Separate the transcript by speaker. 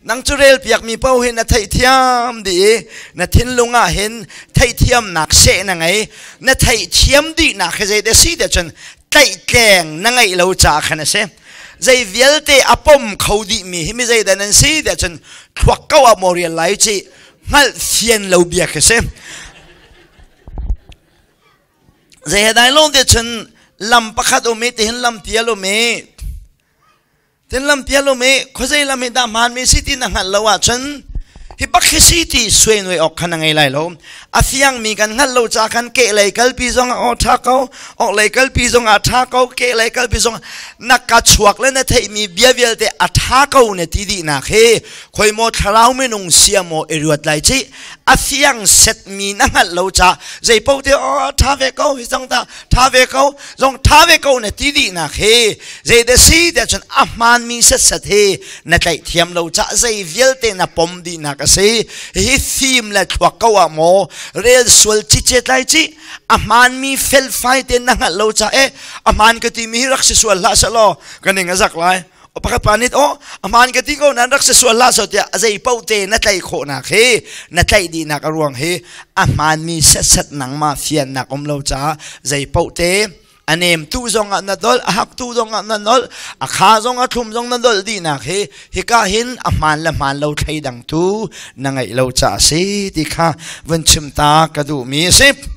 Speaker 1: Nang cu rel piakmi paoh hi na theihthiam dih i na thinlung ah hin theihthiamnak seh na ngei. Na theihthiam dihnak hi zei si te cun tlaihtleng na ngeih lo caah khan a si. Zei vialte a pom kho dihmi hi mi zeidah nan si tiah cun thluak ko ah maw rial lai ci hngalh fian lo bia khi si. Zei he dai lawng te cun lam pakhat um i tihin lam tial um i Tin lam pial um i khuazei lam hi dah hmaanmi si ti na hngalh lo ahcun hi bak hi si ti suai awk khan a ngei lai lo. A fiangmi kan hngalh lo ca khan kehlei kalpi zong ah aw ṭha ko, orhlei kalpi zong ah ṭha ko, kehlei kalpi zong na ka chuak le na theihmi bia vialte a ṭha ko na ti dihnak hi khoi maw thlarau minung sia maw i ruat lai cih. A fiang setmi na hngalh lo ca zei paoh te aw ṭha ve ko hi zong ta ṭha ve ko zong ṭha ve ko na ti dihnak hi zeidah si tiah cun a hmaanmi setset hi na tlaih thiam lo cah zei vialte na pom dihnak a si. Hihi fim le thluak ko ah maw rel sual cicet lai ci a hmaanmi felfai te na hngalh lo cah e a hmaan ka timi hi rak si sual hlah selaw ka ning a zak lai. Pakhat pa nih aw a hmaan ka ti ko nan rak si sual hlah so tiah a zei paoh te na tlaih khawhnak hi na tlaih dihnak a ruang hi a hmaanmi setset nangmah fiannak um lo caah zei paoh te a nem tu zong ah na dolh, a hak tu zong ah na nolh, a kha zong a thlum zong na dolh dihnak hi hika hin a hmaan le hmaan lo thleidang tu na ngeih lo caah si ti kha vun chim ta ka duhmi a si.